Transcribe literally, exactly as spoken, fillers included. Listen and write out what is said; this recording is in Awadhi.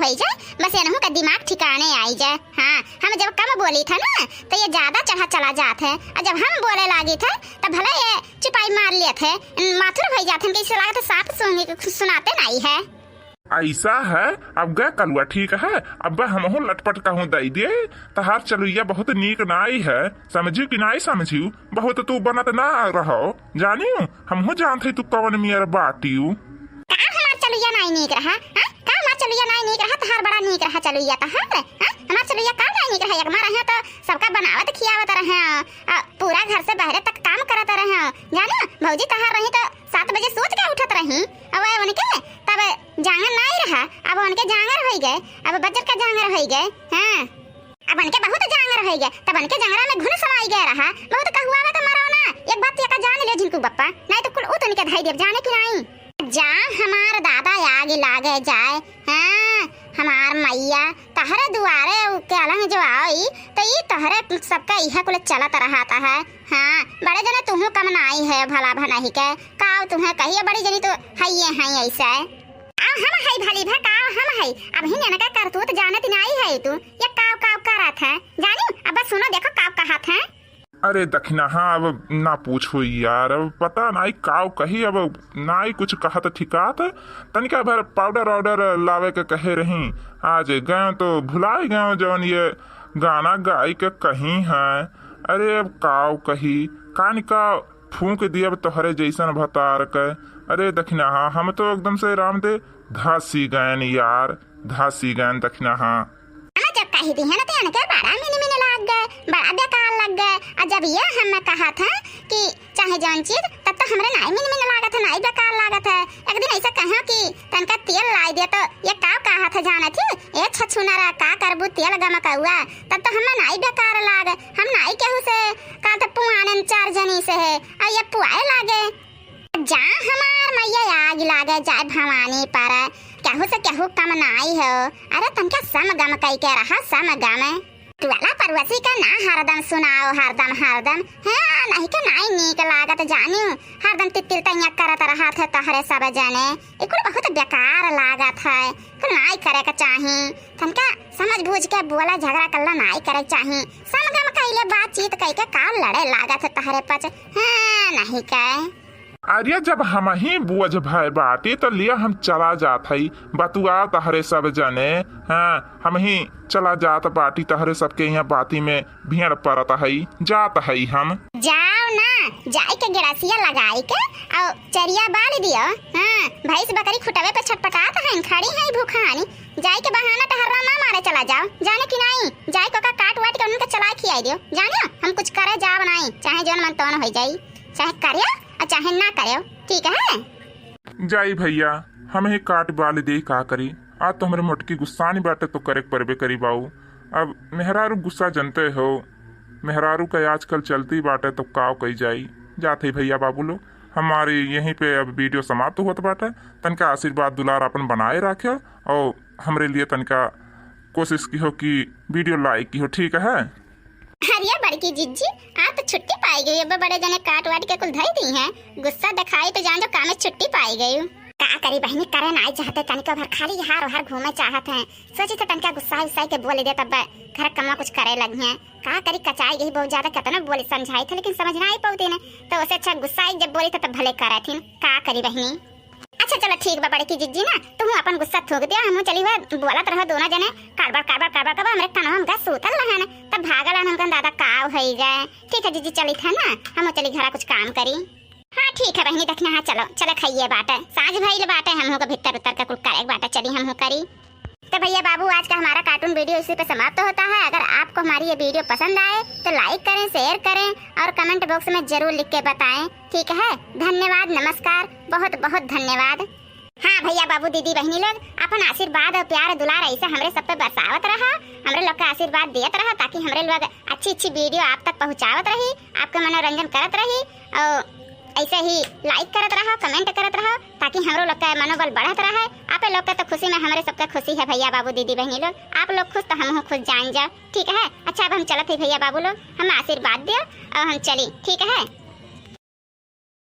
होई जाए, बस एनहू का दिमाग ठिकाने आई जाए। हाँ, हम जब कम बोली था ना, तो ये ज्यादा चढ़ा चला जात है, और जब हम बोले लागी थे, तब भले ये चुपाई मार लेत है, माथुर होई जात है, कि इसे लागत है सांप सूंघ के कुछ सुनाते नहीं है। ऐसा है, अब गा कलुआ ठीक है, अब हमहू लटपट कहूँ दई दे, तहार चलुइया बहुत नीक नाई है, समझियो कि नाई समझियो, बहुत तू बनत ना रहो, जानियो, हमहू जानत है तू कवन मियर बाटियो। का हमार चलुइया नाई नीक रहा, हाँ? का हमार चलुइया नाई नीक रहा, तहार बड़ा नीक रहा चलुइया तहार, हाँ? हमार चलुइया का नाई नीक रहा, एक मार रहे तो सबका बनावत खियावत रहे, आ, पूरा घर से बहरे तक काम करत रहे, जानियो, भौजी तहार रही तो सात बजे सोच के उठत रही, अब उनके तब जांगर नाई रहा, अब उनके जांगर होई गए, अब बजर का जांगर होई गए। हाँ, अब उनके बहुत जांगर होई गए, तब उनके जंगरा में घुन समाई गए रहा, बहुत कहुआवे तो मरो ना। एक बात एका जान ले झिनकू बप्पा, नाई तो कुल उत उनके धाई देब, जाने कि नाई। जा हमार दादा आग लागे जाए। हाँ, हमार मैया, तहरे दुआरे उ के अलंग जो आई, तो ई तहरे सबका इहे कुल चलत रहत है। हाँ, बड़े जने तुहू कम नाई है भला भनाही के, काव तुहे कहिए बड़ी जनी तो हइये हैं ऐसे। आव हम हई भली भा, काव हम हई, अब ही इनका करतूत जानत नाई है तू, ये काव काव करत है, जानी, अब बस सुनो देखो काव कहत है। अरे दखिनहा, अब ना पूछो यार, अब पता नाई काव कही, अब नाई कुछ कहत ठिकात। तनिका भर पाउडर वाउडर लावे के कहे रही, आज गयो तो भुलाई गयो जवन ये गाना गाई के कही है। अरे अब काव कही, कान का फूंक दियब तोहरे जैसन भतार के। अरे दखिनहा, हम तो एकदम से राम दे धसी गयन यार, धसी गयन दखिनहा। हम जब कही दी है ना, तो इनके बड़ा मिन मिन लाग गए, बड़ा बेकार लग गए। और जब ये हम कहा था कि चाहे जौन चीज, तब तो हमरे नाई मिन मिन लागत है, नाई बेकार लागत है। एक दिन ऐसा कहो कि तनका तेल लाई दे, तो ये काव कहा था जाना थी, ए छछुनरा, का करबू तेल गमकौआ, तब तो हमें नाई बेकार लाग, हम नाई केहू से, का तो पुआनन चार जनी से है, और ये पुआए लागे। जा हमार मैया आग लागे जाए भवानी पर, केहू से केहू कम नाई हो। अरे तनका सम गम कई के रहा, सम गम। टुअला पड़ोसी का ना हरदम सुनाओ, हरदम, हरदम। हाँ, नहीं के नाई नीक लागत जानियो, हरदम तितिर तैया करत रहत है तहरे सब जने। इकुल बहुत बेकार लागत है, कुल नाई करे के चाही। तनका समझ बूझ के बोला, झगड़ा करला नाई करे के चाही। सम गम कइले बातचीत कई के का लड़े लागत है तहरे पच। हाँ, नहीं के। अरे, जब हमही बोझ भय बाटी, त लिया हम चला जात हई, बतुआ तहरे सब जने। हाँ, हमही चला जात बाटी, तहरे सबके यहाँ बाती में भेड़ परत हई, जात हई हम। जाओ ना, जाई के गिलासिया लगाई के, और चरिया बाल दियो। हाँ, भैंस बकरी खुटवे पे छटपटात हईन, खड़ी हईन भूखानी। जाई के बहाना टहर्रा ना मारे चला जाओ, जाने कि नाई? जाई के ओका काट वाट के उनका चला खियाई दियो, जानियो? हम कुछ करे जाब नाई, चाहे जौन मन तौन होई जाई, चाहे करियो और चाहे ना करियो, ठीक है? जाई भैया, हमही काट बाल दे, का करी? आज तो हमरे मोटकी गुस्सानी बाटे, तो करे के परबे करी बाऊ। अब मेहरारू गुस्सा जनते हो, मेहरारू का आजकल चलती बाटे, तो काव कई जाई। जात हई भैया बाबू लोग, हमारी यहीं पे अब video समाप्त होत बाटे। तनका आशीर्वाद दुलार आपन बनाए राख्यो और हमरे लिए तनका कोशिश किहो कि video like किहो, ठीक है? अरे बड़की जिज्जी, आज तो छुट्टी पाई गई, अब बड़े जने काट वाट के कुल धई दी हैं, गुस्सा दिखाई तो जान जो कामे छुट्टी पाई गई। का करी बहनी, करे नाई चाहते, तनिको भर खाली हार ओहर घूमे चाहत हैं। सोची तो तनिका गुस्सा उस्सा के बोल दे, तब घर कमवा कुछ करे लगी हैं। का करी, कचाई गई बहुत ज्यादा, कितना बोली समझाई थे लेकिन समझ ना आई पौती ने, तो उसे अच्छा गुस्सा आई जब बोली तो तब भले करे थी। का करी बहनी। अच्छा चलो ठीक बा बड़की जिज्जी ना, तुहू अपन गुस्सा थूक दिया, हमहू चली हुआ बोलत रहो दोनों जने, काड़बड़ काड़बड़ काड़बड़ कब हमरे कनवा में गा सूतल रहन, तब भागल हन, हम कहन दादा काव होई गए। ठीक है जिज्जी चली था ना, हमहू चली घरा कुछ काम करी। हाँ ठीक है बहनी, देखना है, चलो चलो खाइए बाटे, साँझ भइल बाटे, हमहू के भीतर उतर के कुल करे के बाटे, चली हमहू करी। तो भैया बाबू, आज का हमारा cartoon video इसी पे समाप्त होता है। अगर आपको हमारी ये video पसंद आए तो like करें, share करें और comment box में जरूर लिख के बताएं, ठीक है? धन्यवाद, नमस्कार, बहुत बहुत धन्यवाद। हाँ भैया बाबू, दीदी बहनी लोग, अपन आशीर्वाद और प्यार दुलार ऐसे हमरे सब पे बरसावत रहा, हमरे लोग का आशीर्वाद दियत रहा, ताकि हमरे लोग अच्छी अच्छी video आप तक पहुँचावत रही, आपका मनोरंजन करत रही। और ऐसे ही like करत रहो, comment करत रहो, ताकि हमरो लोग का मनोबल बढ़त रहे। आप लोग का तो खुशी में हमरे सबका खुशी है भैया बाबू, दीदी बहनी लोग, आप लोग खुश तो हमहू खुश जान जाओ, ठीक है? अच्छा अब हम चलत है भैया बाबू लोग, हम आशीर्वाद दियो और हम चली, ठीक है?